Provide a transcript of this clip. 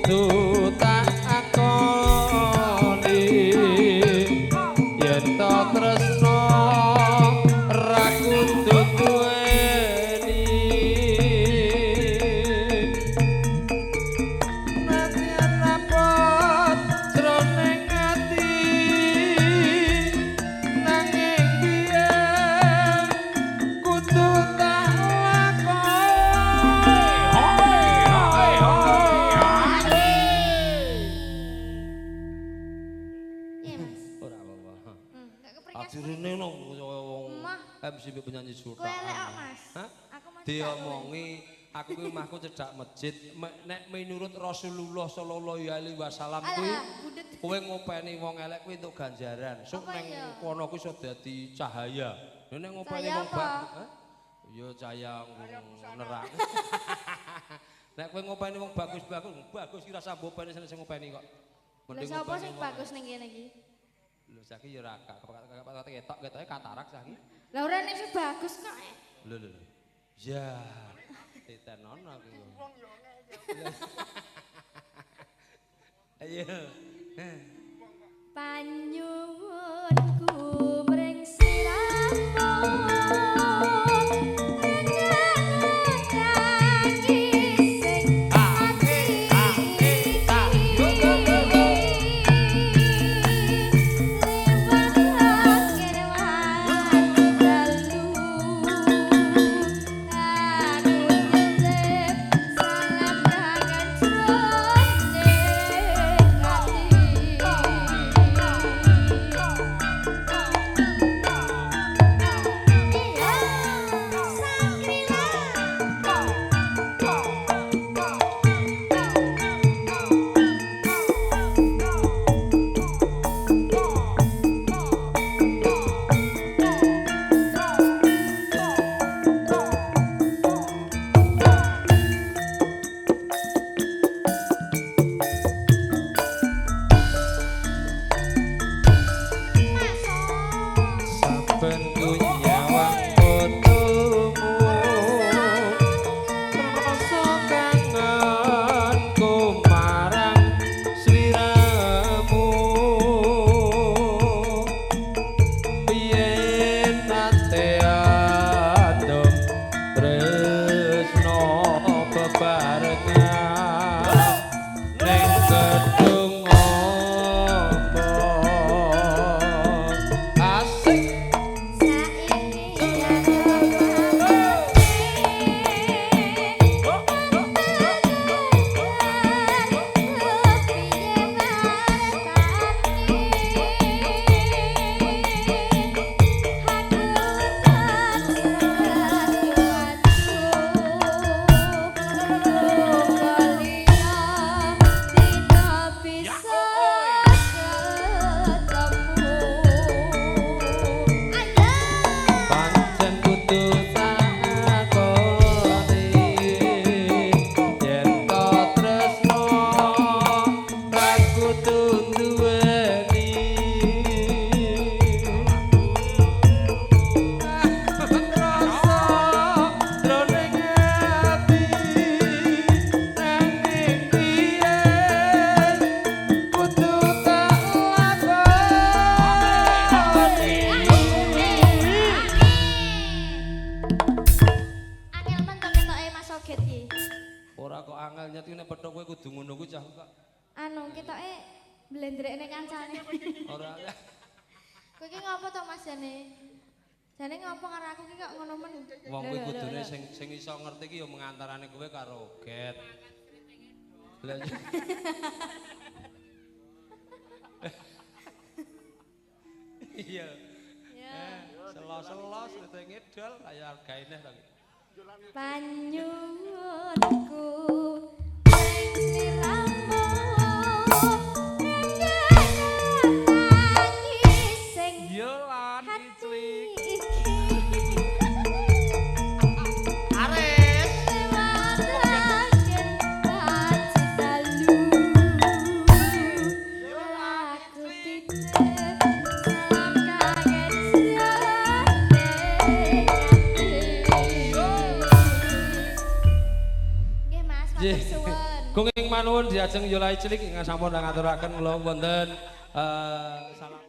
kudu tak akoni yen to tresno ra kudu duweni nadyan rapot jroning ati nanging piye kudu tak lakoni. Iya, Mas. Ora apa-apa. Gak kepringas. Adirene no wong Emah. MC penyanyi sultan. Kowe elek kok, Mas. Hah? Aku masih Diomongi aku kuwi omahku cedhak masjid. Nek menurut Rasulullah sallallahu alaihi wasallam kuwi Alah, budet. kowe ngopeni wong elek kuwi entuk ganjaran. Sok Apa neng iya? kono kuwi iso dadi cahaya. Nek ngopeni Cahaya wong apa? bagus, hah? Ya cahaya nerang. Nek kowe ngopeni wong bagus-bagus, bagus ki rasa mbok openi sing ngopeni kok. Lah Mending sapa ngopeni sing wong bagus ning kene iki? Lho saiki ya ora ketok ketoke katarak saiki. Lah ora nek sing bagus kok. Lho lho lho. Ya, titenono aku. Ayo. Panyuwunku mring siramu Saben ku nyawang fotomu rasa kangenku marang sliramu yen nate adem tresno bebarengan ning gedung ombo asik. Pancen kudu tak akoni yen to tresno ra kudu duweni rasa jroning ati nanging piye kudu tak lakoni. Angel men to ketoke Mas Oget iki. Ora kok angel nyet nek petuk kowe kudu ngono kuwi cah kok. Anu ketoke blendrekne kancane. Ora. Kowe iki ngopo to Mas jane? Jane ngopo karo aku ki kok ngono men? Wong kuwi Lho, lho, kudune lho. sing sing iso ngerti ki ya mengantarane kowe karo Oget. Lah iya. Ya. Selo-selo srite ngedol kaya hargaine to. Panyuwunku ing sliramu sing Yo lan hati iclik. iki. Aris. Lewat akhir dalu aku titip salam kangen jroning ati. Manuwun diajeng Yolai Cilik ingkang sampun ngaturaken kula wonten salam.